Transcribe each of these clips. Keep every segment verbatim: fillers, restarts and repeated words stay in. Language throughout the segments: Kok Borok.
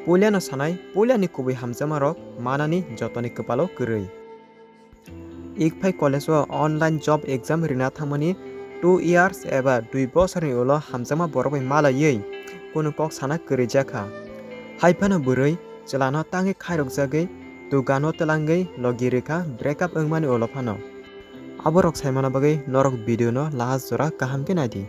Puilano sanai, puilani kubui hamjakmarok manani jotoni kwpalo kwrwi. Ikphai college o online job exam rina thangmani two years eba dui bosorni ulo hamjakma borok bai malaiwi kunu kok sana kwrwijakha. Haiphano bwrwi chwlano tangwi khairokjagwi dugano twlangwi logi rwkha breakup wngmani ulo phano. Aborok saimano bagwi norok video no last jora kaham khe naidi.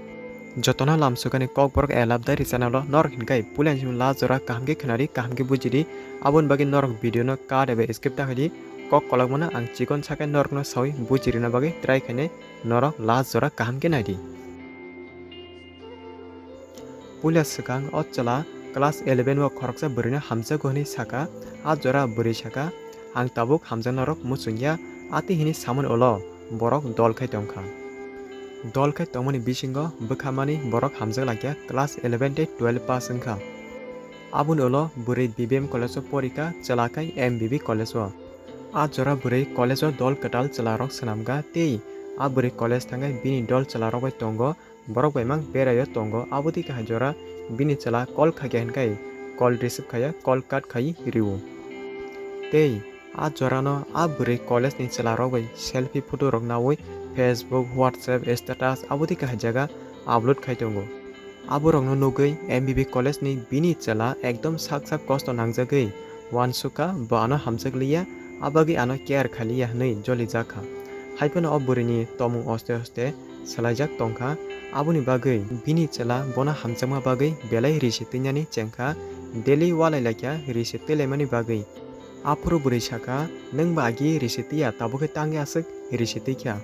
Jotono lamsukani kokborok elabdari channel o norok hinkhai puilani simi last jora kaham khe khnadi, kaham khe bujidi. Aboni bagwi norok video no cut eba skip ta khaidi. Kok kolokmano ang chikon sakai norokno sawi bujirina bagwi try khainai, norok last jora kaham khe naidi. Puila swkang o chwla class eleven o khoroksa bwrwino hamjago hwnwi saka. A jora bwrwi saka, "Ang tabuk hamjaknairok muchung ya," atwi hwnwi samani ulo borok dol khai tongkha. Dol khai tongmani bisingo bwkhamani borok hamjak laikha, class eleven tei twelve pass wngkha. Aboni ulo bwrwi B B M college o porikha, chwla khai M B B college o. A jora bwrwi college o dol kwtal chwlarok swnamkha tei a bwrwi college thangwi bini dol chwlarok bai tongo. Borok bai mang beraio tongo, abo twi kaham jora bini chwla call khaikha hinkhai call receive khaiya, call cut khai rio. Tei a jorano a bwrwi college ni chwla rok bai selfie photo rok nawi Facebook, WhatsApp status abo twi kaham jaga upload khai tongo. Aborokno nugwi M B B college ni bini chwla ekdom sak sak kosto nangjagwi uansukha, bo ano hamjakliya, abagwi ano care khailiya hwnwi jolijakha. Haiphano o bwrwini tomung oste oste swlaijak tongkha. Aboni bagwi bini chwla bono hamjakma bagwi belai risi twinani chengkha, daily walai laikha risi twilaimani bagwi. Aphuru bwrwi sakha, "Nwng ba agi risi twiya, tabukhe tangwi aswk risi twikha?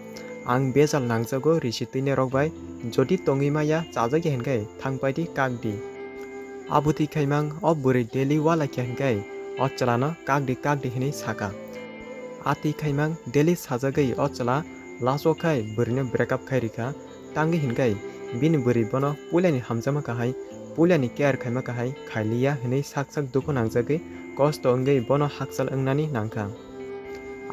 Ang bejal nangjago risi twinairok bai, jodi tongwi maya chajakya hinkhai thangpaidi kakdi." Abo twi khaimang o bwrwi daily walai kha hinkhai o chwlano kakdi kakdi hinwi sakha. A twi khaimang daily sajagwi o chwla last o khai bwrwino breakup khai rikha. Tangwi hinkhai bini bwrwi bono puilani hamjakma kahai, puilani care khaima kahai khailiya hinwi sak sak dukhu nangjagwi kosto wngwi bono hakchal wngnani nangkha.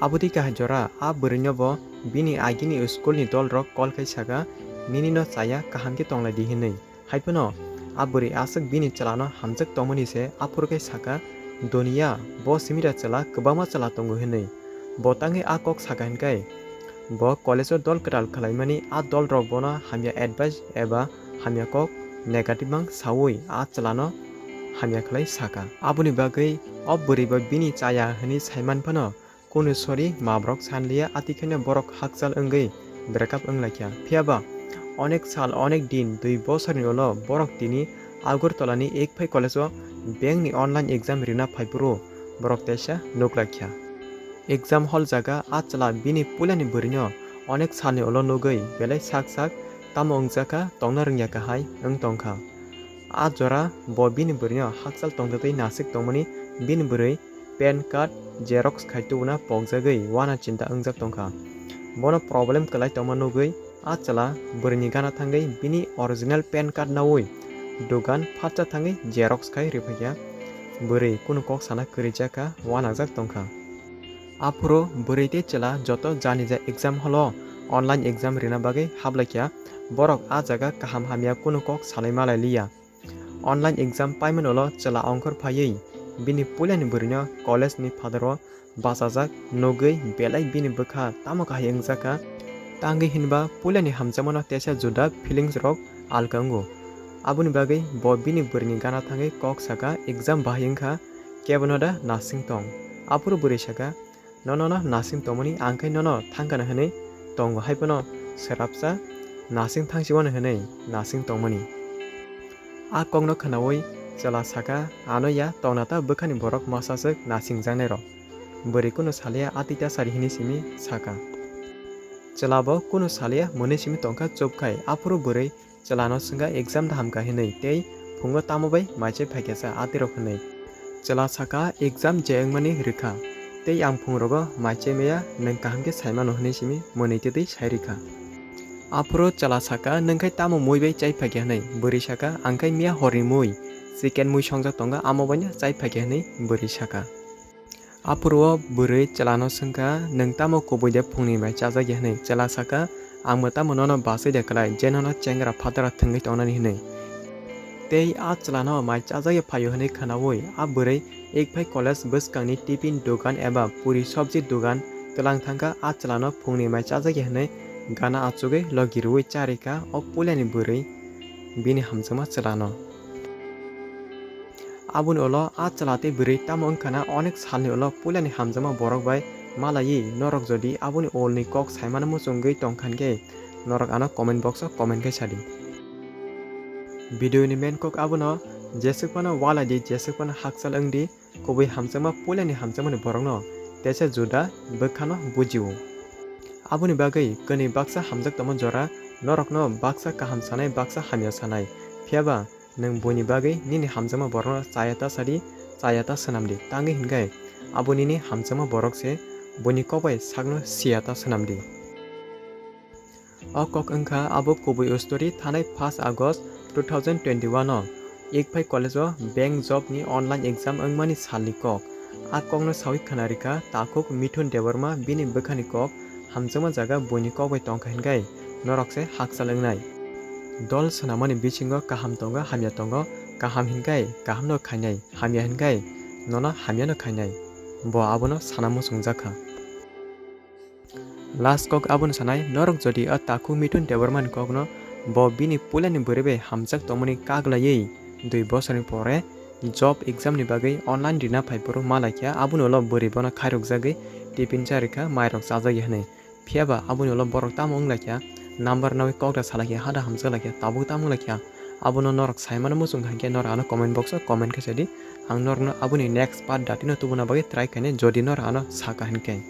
Abo twi kaham jora a bwrwino bo bini agini school ni dol rok call khai sakha, "Nini no chaya, kaham khe tonglaidi," hinwi. Haiphano a bwrwi aswk bini chwlano hamjak tongmani se aphuru khe sakha, "Doniya, bo simira chwla kwbangma chwla tongo," hinwi. Bo tangwi a kok sakha hinkhai bo college o dol kwtal khwlaimani a dol rok bono hamya advice eba hamya kok negative mang sawi a chwlano hamya khlai sakha. Aboni bagwi o bwrwi bo bini chaya hinwi saiman phano kunu sori mabrok sanliya, atikheno borok hakchal wngwi breakup wnglaikha. Phiyaba onek sal, onek din, dui bosorni ulo borok tini Agartala ni Ikphai college o bank ni online exam rina phaiphuru borok teisa nuklaikha. Exam hall jaga a chwla bini puilani bwrwino onek salni ulo nugwi belai sak sak tamo wngjakha, tongna rwngya kahai wng tongkha. A jora bo bini bwrwino hakchal tongtwtwi nasik tongmani bini bwrwi pan card xerox khai tubuna pokjagwi uana chinta wngjak tongkha. Bono problem kwlai tongma nugwi a chwla bwrwini gana thangwi bini original pan card nawi dogan phatsa thangwi xerox khai rwphaikha. Bwrwi kunu kok sana kwrwijakha, uanajak tongkha. Aphuru bwrwi tei chwla joto janija exam hall o online exam rina bagwi hablaikha. Borok a jaga kaham hamya kunu kok salai malai liya. Online exam paimani ulo chwla ongkhor phaiwi bini puilani bwrwino college ni phataro bachajak nugwi belai bini bwkha tamo kahai wngjakha. Tangwi hinba puilani hamjakmano teisa juda feelings rok alka wngo. Aboni bagwi bo bini bwrwini gana thangwi kok sakha, "Exam bahai wngkha, kebono da nasing tong?" Aphuru bwrwi sakha, "Nono no nasing tongmani, ang khe nono thangkana hwnwi tongo, haiphano swrapsa nasing thangsiwano hwnwi nasing tongmani." A kokno khwnawi chwla sakha, "Ano ya, tongna ta bwkhani borok masaswk nasingjaknairok." Bwrwi kunu salia, "Atwi ta sari," hwnwi simi sakha. Chwla bo kunu salia, mwnwi simi tongkha chupkhai. Aphuru bwrwi chwlano swngkha, "Exam da hamkha?" hinwi tei, "Phungo tamo bai maichai phaikha sa atirok?" hinwi. Chwla sakha, "Exam je wngmani rwkha, tei ang phungrogo maichai maya, nwng kaham khe saimano," hinwi simi mwnwi twtwi sai rwkha. Aphuru chwla sakha, "Nwng khai tamo mui bai chai phaikha?" hinwi. Bwrwi sakha, "Ang khai miya horni mui, chicken mui songjak tongo, amo baino chai phaikha," hinwi bwrwi sakha. Aphuru o bwrwi chwlano swngkha, "Nwng tamo kubui de phungni bai chajak ya?" hinwi. Chwla sakha, "Ang bo tamo nono bachai de kwlai, je nono chengra phatara thwngwi tongnani," hinwi. Tei a chwlano mai chajagwi phaio hwnwi khwnaui a bwrwi ek phai college bwskangni tiffin dogan eba puri sobji dogan twlang thangkha. A chwlano phungni mai chajagwi hwnwi gana achugwi logi rwui charikha o puilani bwrwi bini hamjakma chwlano. Aboni ulo a chwla tei bwrwi tamo wngkhana onek salni ulo puilani hamjakma borok bai malaiwi norok jodi aboni ulni kok saimano muchungwi tongkha hinkhe norok ano comment box o comment khe sadi. Video ni main kok abono jeswk phano walai di, jeswk phano hakchal wng di, kubui hamjakma puilani hamjakmani borokno teisa juda bwkhano bujio. Aboni bagwi kwnwi baksa hamjak tongma jora norokno baksa kaham sanai baksa hamya sanai. Phiyaba nwng buini bagwi nini hamjakma borokno chaya ta sadi, chaya ta swnam di, tangwi hinkhe abo nini hamjakma borok se, buini kok bai sakno siya ta swnam di. O kok wngkha abo kubui ustori thanai first August two thousand twenty-one o Ikphai college o bank job ni online exam wngmani salni kok. A kokno sawi khwnarikha takhuk Mithun Debbarma bini bwkhani kok hamjakma jaga buini kok bai tongkha hinkai norok se hakchal wngnai. Dol swnamani bisingo kaham tongo, hamya tongo, kaham hinkai kahamno khainai, hamya hinkai nono hamyano khainai. Bo abono sana muchungjakha. Last kok abono sanai, norok jodi o takhuk Mithun Debbarmani kokno bo bini puilani bwrwi bai hamjak tongmani kaglaiwi dui bosorni pore job exam ni bagwi online rina phai phuru malaikha, aboni ulo bwrwi bono khairokjagwi tiffin charikha, mairok chajakya hwnwi. Phiyaba aboni ulo borok tamo wnglaikha, number nawi kok da salaikha, hada hamjaklaikha, tabuk tamo wnglaikha, abono norok saimano muchungkha hinkhe norok ano comment box o comment khe sadi, ang norokno aboni next part datino tubuna bagwi try khainai jodi norok ano sakha hinkhe.